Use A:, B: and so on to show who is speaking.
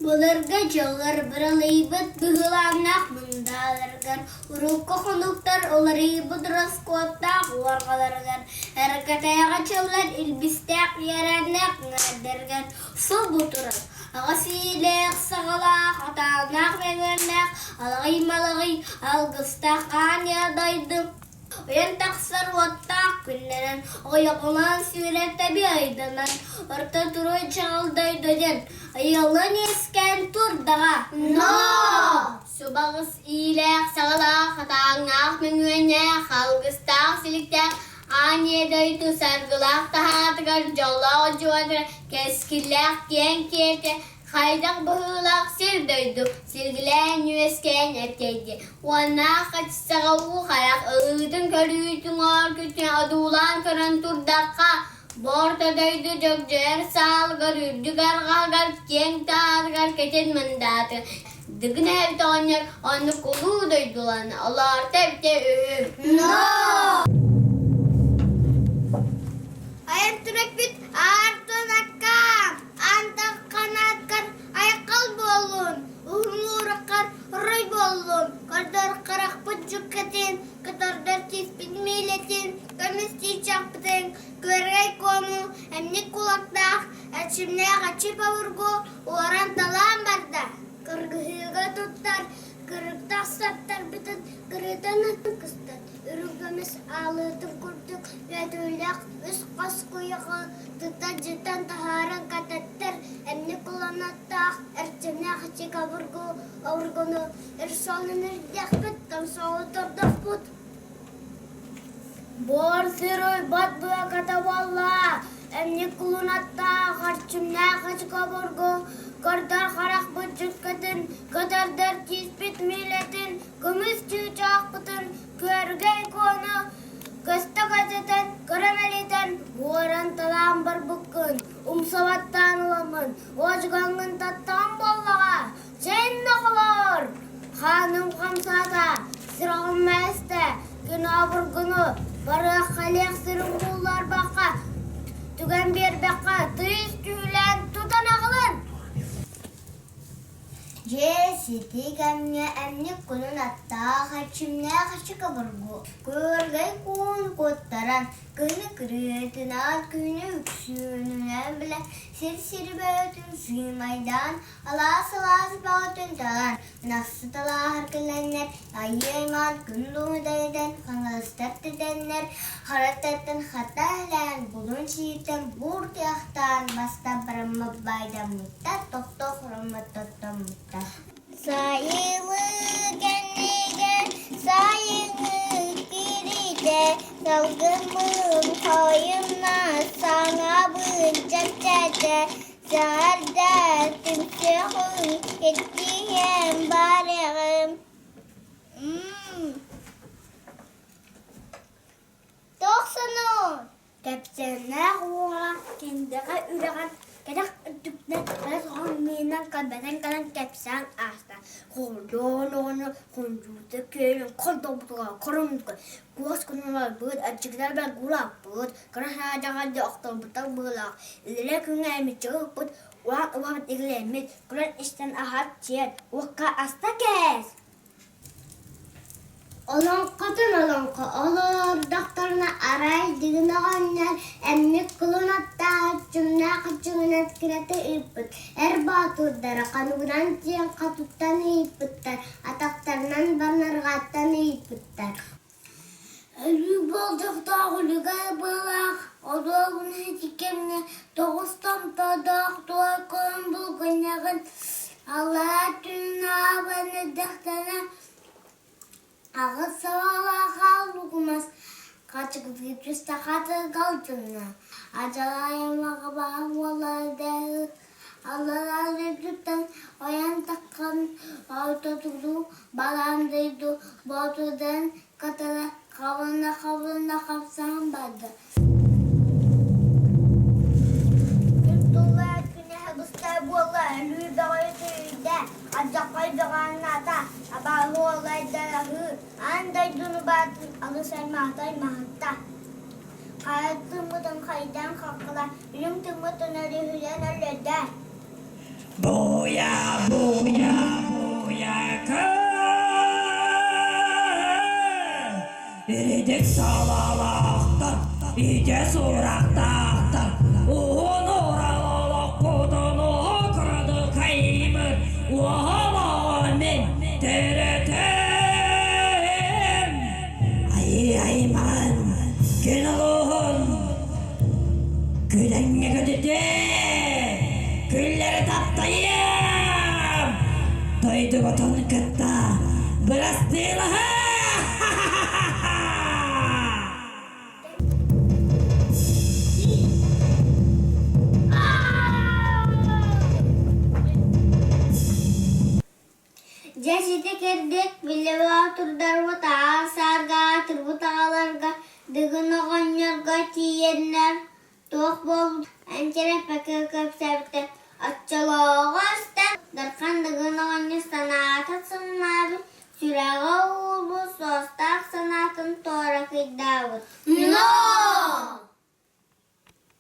A: Былыргы дьыллар быралыйбыт быһылааннаах мындааларыгар, урукку хонуктар уларыйбыт ороскуоттаах уорҕаларыгар, эркэтээҕи дьыллар илбистээх иэрээннээх ыҥырдарыгар субу турар аҕыс иилээх саҕалаах, атааннаах мөҥүөннээх, алаҕый-малаҕый алгыстаах аан дойду Уйан тахсар уоттаах күннэнэн, ойоҕолоон сүүрэр тэби айданан, орто туруй чаҕыл дойду диэн айыллан үөскээн турдаҕа.
B: Но! Субаҕыс иилээх-саҕалаах, атааҥнаах мөҥүөннээх, алгыстаах силиктээх аан ийэ дойду саргылаах таһаатыгар дьоллоох дьуотугар кэскиллээх киэҥ киэлтэ хайдах быһыылаах сир-дойду силгилээн үөскээн эптэйди уонна хаччаҕа уу харах ылыытын көрүүтүн ооргүтүн одуулаан көрөн турдахха бу орто дойду дьөгдьөйөр саалыгар үрдүк арҕаһыгар киэҥ таарыгар кэтит мындааты Дыгын эһэбит оҕонньор оннук улуу дойдулана олоорто эбитэ үһү.
A: Но! Айан түрөппүт аартын аккаан, антах-ханааккар айхал буоллун, уһун уураххар орой буоллун, көрдөр харахпыт дьүккэтин, көтөрдөр тииспит миилэтин, көмүс тиичэхпитин, күөрэгэй куону, эмньик кулактаах, эрчимнээх аччык обургу уоран-талаан барда. Кыргыһыыга туттар кырыктаах саптарбытын кырыытан кыстан, үрүҥ көмүс аалыытын курдук үөтүүлээх үс хос куйаҕы тыта-дьытан таһааран кэтэттэр, эмньик куланаттаах эрчимнээх иччик обургу обургуну өр суолун ирдиэхпит, томсоҕу тордохпут. Буор сир уйбат быаката буолла, эмньик кулунаттаах, эрчимнээх ачык обургу, көрдөр харахпыт дьүккэтин, көтөрдөр тииспит миилэтин, көмүс чыычаахпытын, күөргэй куону көстө көтүтэн, көрө мэлитэн, уоран-талаан барбыккын, умса баттаан ыламмын, уодьугаҥҥын таттаҕым буоллаҕа, Чэйин оҕолоор, хааным хамсаата, сүрэҕим мээстэ, күн обургуну барыах-кэлиэх сирин булларбакка, түгэн биэрбэххэ тыйыс түһүлээн тутан аҕалын.
C: Дьэ, сити кэмҥэ эмньик кунун аттаах эрчимнээх ачык обургу, күөргэй куун куоттаран, Кыһыны кырыытынан, күнү үксүүнүнэн билэн, сир-сири бөҕөтүн сыымайдаан, алаас-алаас бөҕөтүн талан, ынахсы талааһар кэлэннэр, айыы аймаан күн дууһу дэнитэн, хаҥаластар тэтэннэр, хараттартан хата иһэлээн, булун сииртэн буур тыахтаан, бастан бараммыт баайдаммыттар, тохтоо хороммут тоттоммуттар.
A: Сайылыы кэннигэр сайыҥҥы киириитэ салгыммын хойунна саҥабын чэпчээтэ сэрдэ түмсүөҕүҥ иккиэн барыаҕым Туох сонун?
C: Кэпсээннээх уола Кэндэҕэ үрэҕэр кэтэх үрдүктэн хара соһон кэлбэтэн кэлэн кэпсээн ааста. Хордоон оҕону хончуута күөлүн хордообутугар хоруммутугар куос куннуларбыт, аччыктар гулааппыт, кыра саадьаҕарды охторбуттар быһыылаах, илэрэ күҥҥэ эмиччи ыппыт, улахан убаһабыт игилэммит, көрөн истэн аһаат сиэн, уокка аста кээс
A: Олоҥхотун олоҥхо олордохторуна арай Дыгын оҕонньор эмньик кулун аттаах чуҥнаах аччыгынан кырата ыыппыт, эр боотурдара хонугунан тиийэн хотуттан ыйыппыттар, атахтарынан банарҕаттан ыйыппыттар.
C: Өлүү болдьохтоох үлүгэр быалаах, одуобун ити кэмҥэ тоҕус томтордоох туой кулун булгунньаҕын аллараа түүн аабан эрдэхтэринэ аҕыс сабалаах аал лугумас хачыгырыы түстэ хатырга алдьанна, адьарай аймаҕа баар буолар дэһит аллараа дойдуттан ойон таххан ортотугу бараан дойду боотурдарын кытары хабылына-хабылына хапсаһан барда.
A: Күн туллар күнэһэ быстар буолла, өлүү бөҕө үтүрүйдэ, алдьархай бөҕө абааһы уолайдараһыы, аан дойдуну баатын алыс аймаата аймаһытта. Хара тыммытын хайдан хаххала, үрүҥ тыммытын өрүһүйэн өлөрдө.
D: Буя, буя, буя, Иридик салалаахтар, ите сурахтаахтар, уһун урал олохпутун уһукрадыкайбыт, уоһолоҕо мин төрөтөм. Айыы аймаҕын, күн улууһун, күдэҥҥэ көтүтэ, күллэри таптайыам, дойдубутун кытта бырастыылаһа!
C: Дьэ сити кирдик били боотурдарбыт аал саарга аатырбыт аҕаларга Дыгын оҕонньорго тиийэннэр туох буолбут энчирэппэккэ кэпсээбиттэр Оччолооҕу истэн Дархан Дыгын оҕонньор санаата сымнаабыт, сүрэҕэ уулбут, суостаах санаатын туора кыйдаабыт.